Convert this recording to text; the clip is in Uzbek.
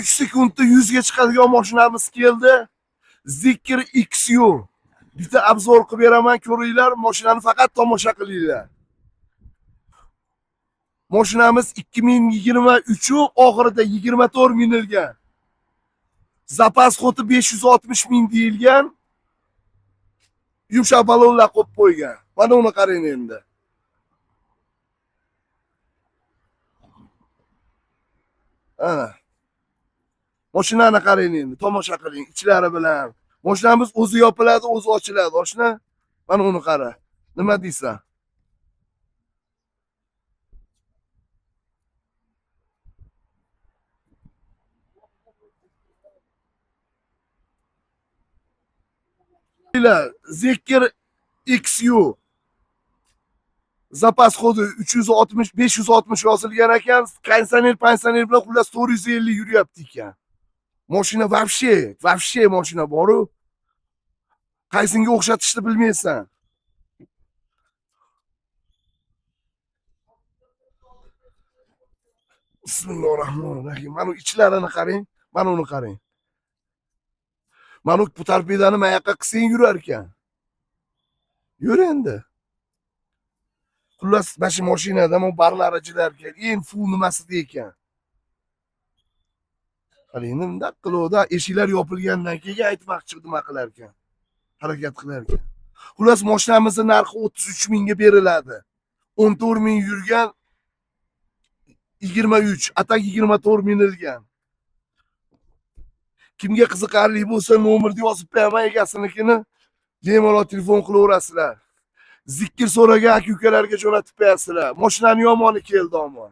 3 sekundda 100 ga chiqadigan mashinamiz keldi. Zeekr XU. Bitta обзор qilib beraman, ko'ringlar, mashinani faqat tomosha qilinglar. Mashinamiz 2023 oxirida 24 minilgan. Запас ход i 560 ming deyilgan. Yumshoq balonlar qo'yib qo'ygan. Mana uni qarang endi. Ana. Mashinani qarang endi, tomosha qiling ichlari bilan. Mashinamiz o'zi yopiladi, o'zi ochiladi, oshna. Mana uni qara. Nima deysan? Zeekr XU. Запас ход i 360 560 yozilgan ekan. Konditsioner, pensioner bilan xullas 450 yuryapti ekan. Mashina вообще, вообще mashina boru. Qaysinga o'xshatishni bilmaysan. Bismillahirrohmanirrohim. Mana ichlarini qarang, mana uni qarang. Mana bu torpedani mana yoqqa qilsang yurar ekan. Yur endi. Xullas, mana shu mashinada mana barlari jilar ekan. Eng full nimasida ekan. Qarang, endi bundoq qiluvda eshiklar yopilgandan keyin aytmoqchi nima qilar ekan. Harakat qilar ekan. Xullas, mashinamizning narxi 33 mingga beriladi. 14 ming yurgan, 23, а так 24 minilgan. Kimga qiziqarli bo'lsa, nomerni yozib qo'yaman egasinikini. Bemalol telefon qilaverasizlar. Zeekr so'ragan aka ukalarga jo'natib qo'yasizlar. Mashinani yomoni keldi ammo.